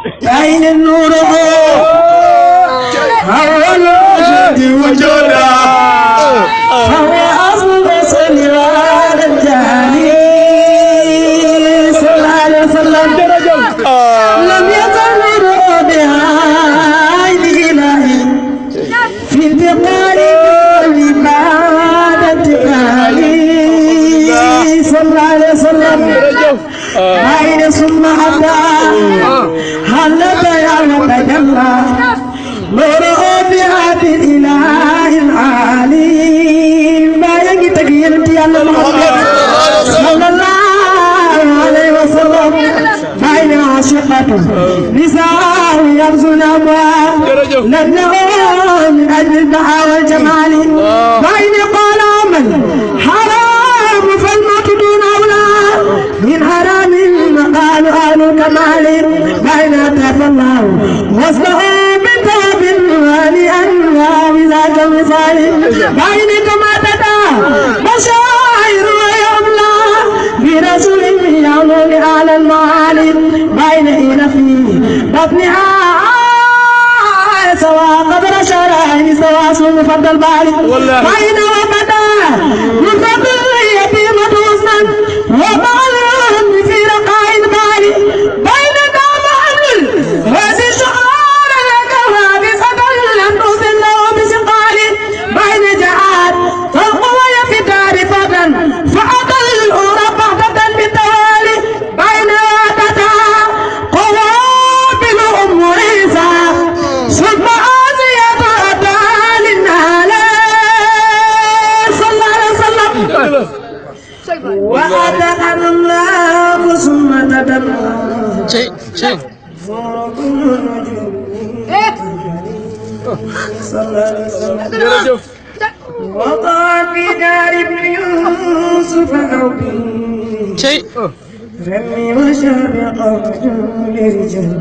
بين النور أول وجودا فهو أصل سنوار الجاني صلى الله عليه وسلم لم يكن بعين إلهي في البقار والعبادة آلي صلى الله عليه وسلم عين ثم أبدا هل بيان تجلى نوره بهذه الإله العالي ما يجي تغيير الله محمد صلى الله عليه وسلم بين عاشقته نساء يبذل أموال لأنه من أجل البهاء والجمال بين قال من حرام فالموت دون أولاد من حرام قال أهل كمال بين أتاف الله وصله بتوب هانئا وذاك الوصال بين كما تدى بشائر ويملى برسول يعمل على المعالي بين حين في بطنها سواء قدر شرائن سواء اسم مفضل باري بين وقتا مفضل يتيمة حسنا وبعض في رقاء باري بين دام حمل هذه شعار لك حادثة لم تسل له بسقال بين جعاد فالقوى في دار فضلا فأتى الأولى بغدة بالتوالي بين وقتا قوابل أم عيسى ثم آسية أتى للنهال صلى الله عليه وسلم وأتى الله ثم تدمر فوق النجوم صلى الله عليه وسلم وقع في دار ابن يوسف أوبي رمي وشابق رجل لرجال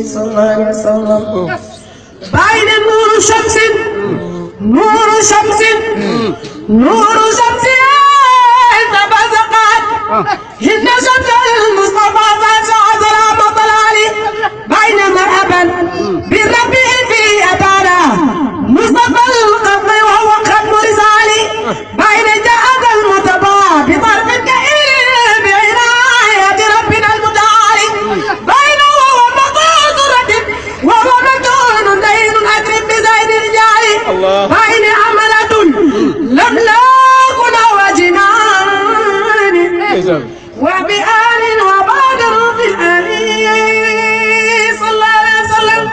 صلى الله عليه وسلم بين نور شمس نور شمس نور شمس تبزقت هن شمس المصطفى فسعى مطلالي بين مرحبا بالرب في أتانا مصطفى القبر وهو ختم رسالي بين جاءت المتبع بطرف كئيب بعناية ربنا المتعالي بين وهو مقصود رتب وهو مكتون دين أكرم بزين الرجال بين عملة لم لاكن وجنان وبآل وبعد في الآلي صلى الله عليه وسلم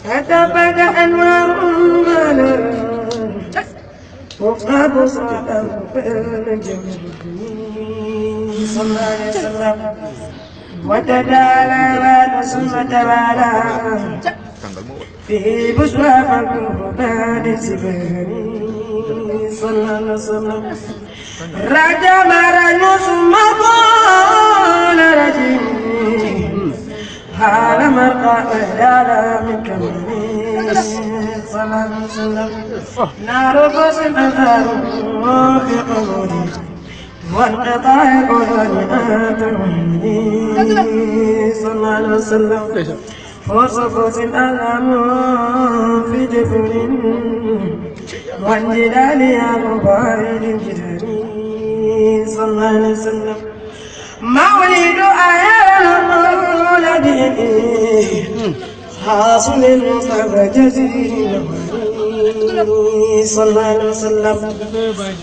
فتبدأ أنوار المنى وقاب صلى الله عليه وسلم وتدالى ثم توالى في بشرى فالقربان سباني صلى الله عليه وسلم رجع مرة ثم قال رجيم حال مرقى أهلالا من كمين صلى الله عليه وسلم نار قسم الأنهار في قبوري وانقطاع قرآن آتمني صلى الله عليه وسلم وصفوت الألم في جفن والجلال يا مبارد الجلال صلى الله عليه وسلم مولد مولد حاصل المصطفى جزيل صلى الله عليه وسلم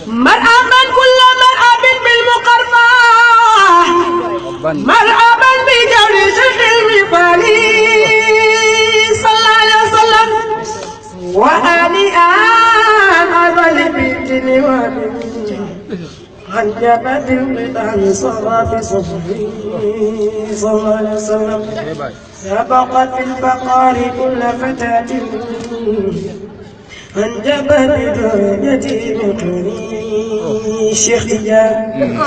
مرحبا كل مرحب بالمقربة مرحبا بجول شيخ المفالي صلى الله عليه وسلم وهنيئا أظل بالجن وبالجن عن جبل عن صراف صبري صلى الله عليه وسلم سبقت في البقار كل فتاة عن جبل درجتي مقري شيخ تجان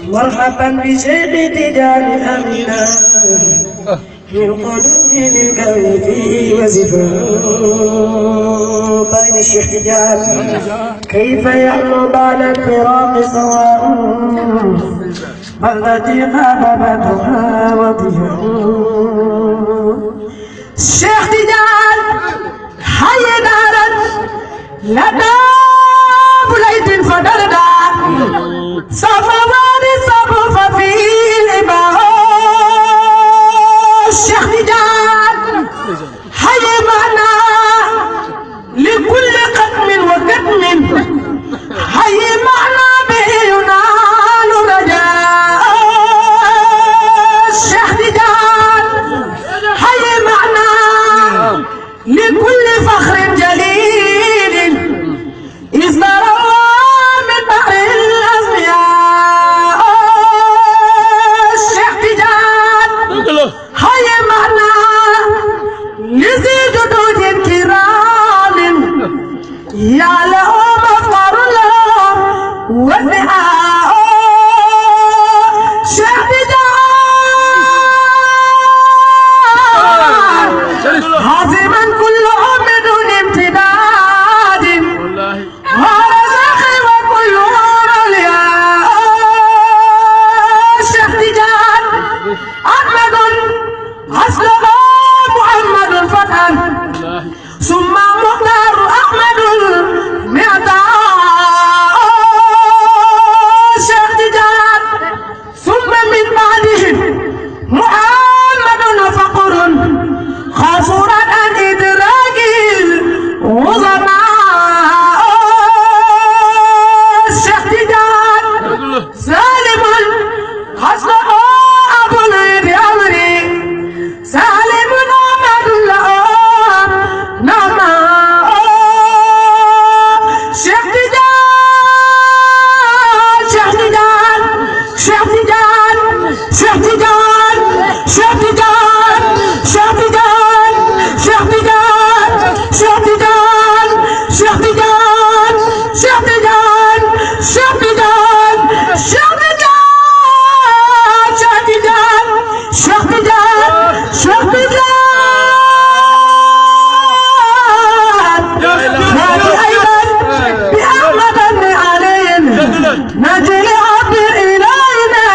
مرحبا بشيخ تجان أمينا من قدوم للكون فيه وزفاء بين الشيخ تجان كيف يعلو بعد الفراق سواء بلدتي خابتها وضياء الشيخ تجان حي نارا لدى بليد فدردا صفوان صفوف في الإباء الشيخ تجان حي معنا لكل قدم وقدم حي معنا به ينال رجاء الشيخ تجان حي معنا لكل فخر جليل إذ نرى من بحر الأزمياء الشيخ تجان حي معنا لذي جدود كرام يا له مفخر له والنهاء الشيخ تجان هازما كلهم بدون امتداد ورزق وكلهم أولياء الشيخ تجان أحمد أسلم محمد فتحا ثم مختار أحمد معطاء الشيخ تجان ثم من بعدهم محمد فقر خافورا عن إدراك الوزناء الشيخ تجان سالم حسنه أبو الأمري سالم أحمد الله نعمة الشيخ تجان الشيخ تجان الشيخ تجان الشيخ تجان الشيخ تجان الشيخ تجان الشيخ تجان الشيخ تجان الشيخ تجان الشيخ تجان الشيخ تجان الشيخ تجان الشيخ تجان الشيخ تجان هذه أيضا بأحمد بن علي نجل عبد إلينا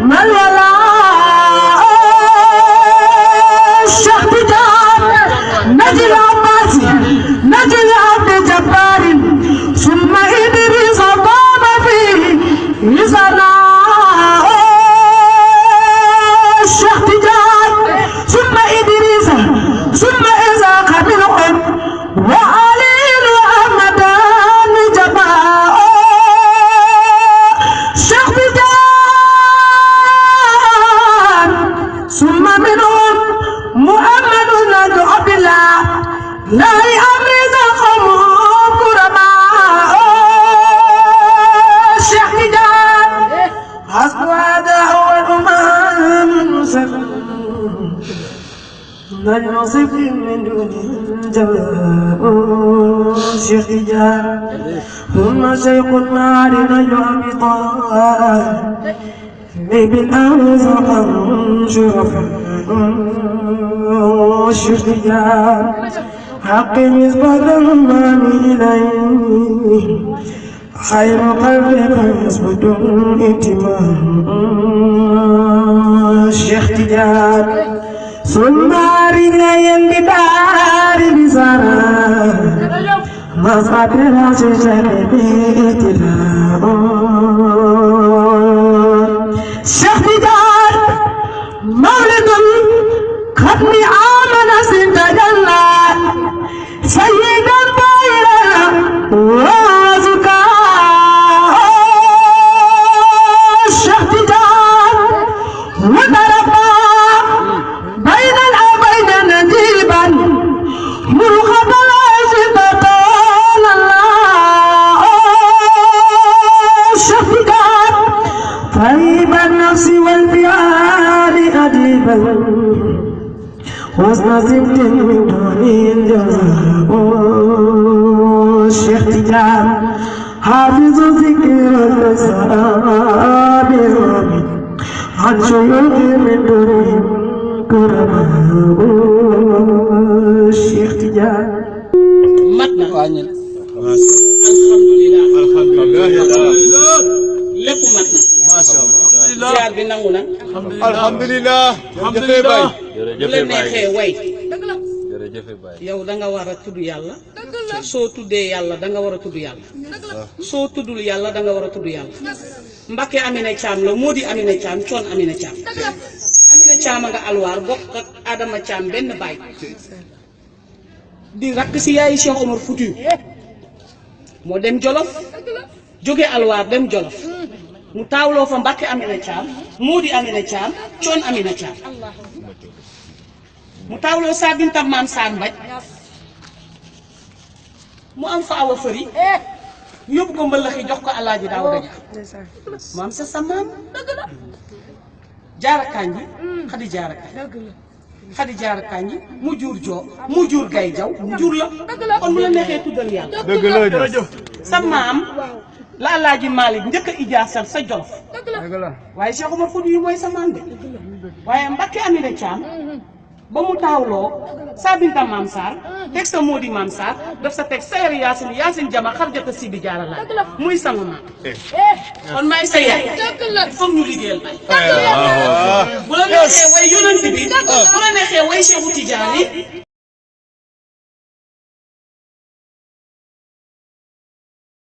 من ولاء الشيخ تجان نجل عباس نجل عبد جبار ثم إدريس قام فيه لزناء الشيخ تجان ثم إدريس ثم إسحاق بن حب وعلي وحمدان جباء الشيخ تجان ثم منهم محمد بن عبد الله لا أمر ذاهم كرماء الشيخ تجان حسب هذا هو الأمام المسلم من نصف من دون الجواء الشيخ تجان ثم شيخ النار نجل بطال بالأرض شرفا الشيخ تجان حق مزبط المام إليه خير قلبك يثبت الانتماء الشيخ تجان ثم رجلي بدار بزرع مصعب العشيشة بإتلاء الشيخ تجان مولد ختم آمن سنتجلى سيدا طائرا وازكا الشيخ تجان وضربا بين الأبين نجيبا مرغبا العزة طال الله الشيخ تجان طيب النفس والفعال أديبا حسن سمت من دون الجزاء الشيخ تجان حافظ ذكر الأسرار عن شيوخ من دونهم كرماء الشيخ تجان matna alhamdulillah lépp matna ziar bi nangu na. alhamdulilah. alhamdulilah. bu la neexee way. jërëjëf Baye. yow da nga war a tudd yàlla. soo tuddee yàlla da nga war a tudd yàlla. soo tuddul yàlla da nga war a tudd yàlla. Mbakke Amina Thiam la moo di Amina Thiam coon Amina Thiam. Amina Thiam a nga alwaar bokk ak Adama Thiam benn baay. di rakk si yaayi Cheikh Omar Foutiyou. moo dem Jolof. jóge alwaar dem Jolof. mu taawloo fa Mbakke Amina Thiam moo di Amina Thiam coon Amina Thiam. mu taawloo saa bintam maam Saan Mbaj mu am fa awa fëri yóbbu ko mbëllëxi jox ko alaaji daaw daja mu am sa maam jaara kanji xadi jaara kanji xadi jaara kanji mu jur joo mu jur gay jaw mu jur la kon bu la neexee tuddal yàlla dëgg la jërëjëf. sa maam la alaaji Maalik njëkk a ijaasal sa Jolof dëgg la. waaye Cheikh Omar Foutiyou mooy sa maam de waaye Mbakke Amina Thiam ba mu taawloo saa binta maam Sarr teg sa moo di maam Sarr daf sa teg sayar yaasin jama xarjata si bi jaara la muy sama maam kon maay sa yaay foog ñu liggéeyal bay bu la neexee way yonent bi bu la neexee way Cheikhu Tidiane